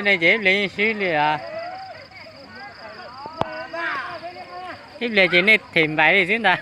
Nej ces ib pliag yeej swb li os. Ib pliag ces nej them npais li xwb ntag.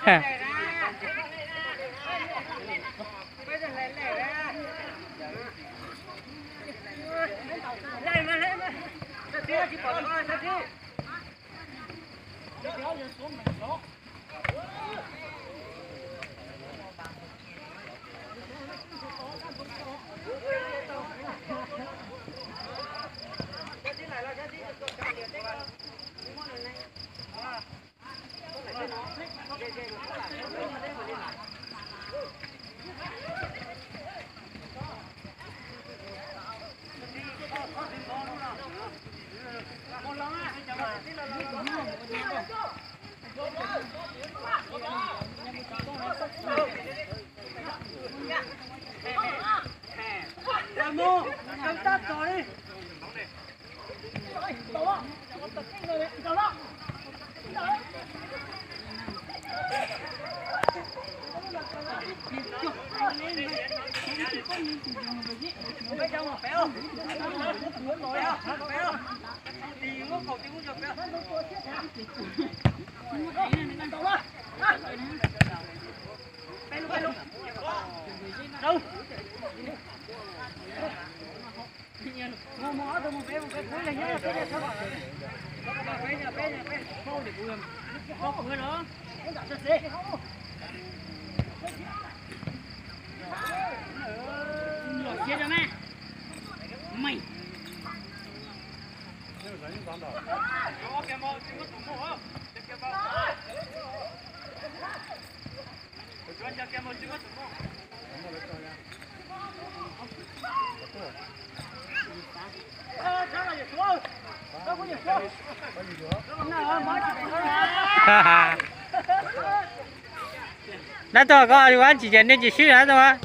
Dab tuag, koj ua tsis ces nej cia swb dab tuag.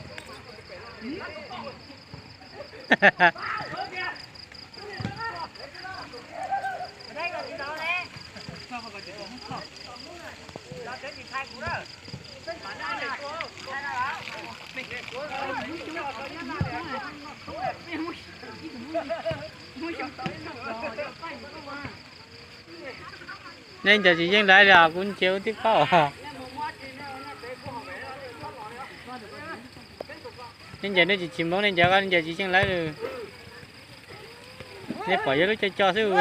Nej ncaws tsis yeej lawv li os, kuv ncaws ua tib paub. Nej ncaws nej tsis tsis Hmoob, nej ncaws koj ncaws tsis yeej lawv li. Nej pom yog lub co co xwb.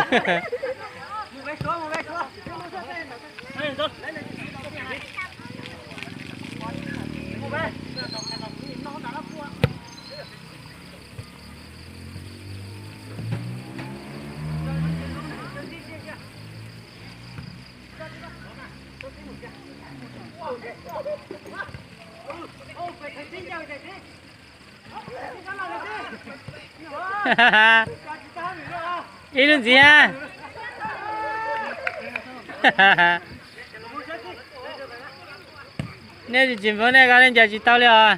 Ib lub ntxiv. Nej tsis tsis Hmoob, nej koj nej ncaws tsis tau li os.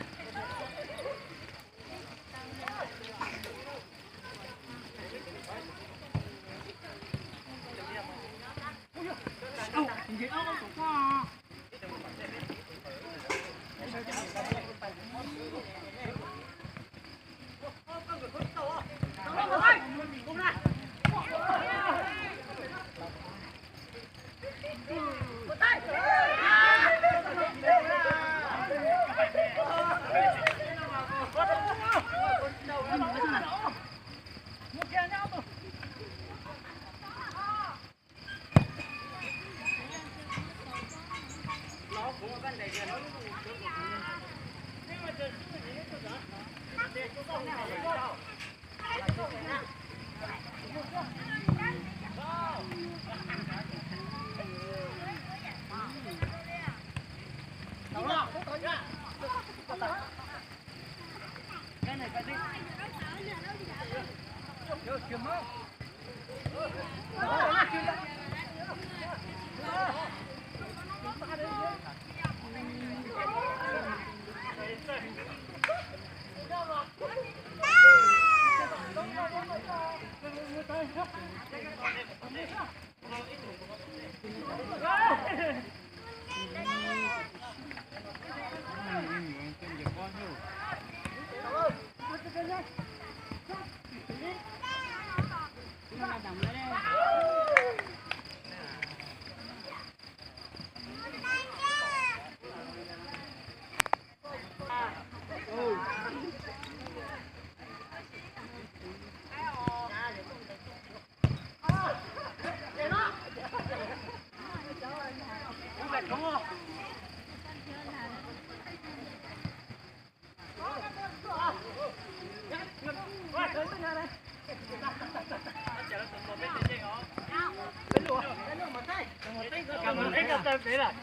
Thiab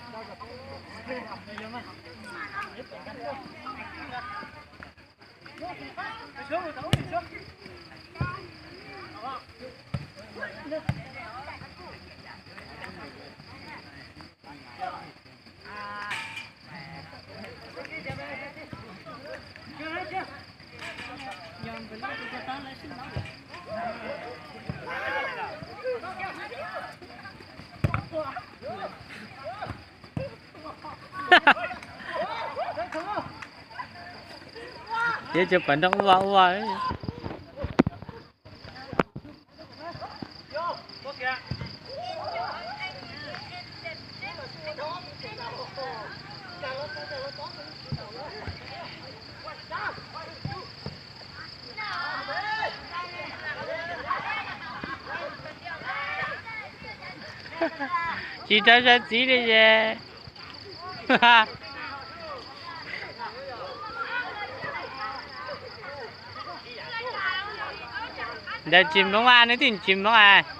cov pam nroj ua ua. Tsis rau sab txiv li es. Ntawd tsis Hmoob a, nws twb tsis Hmoob a.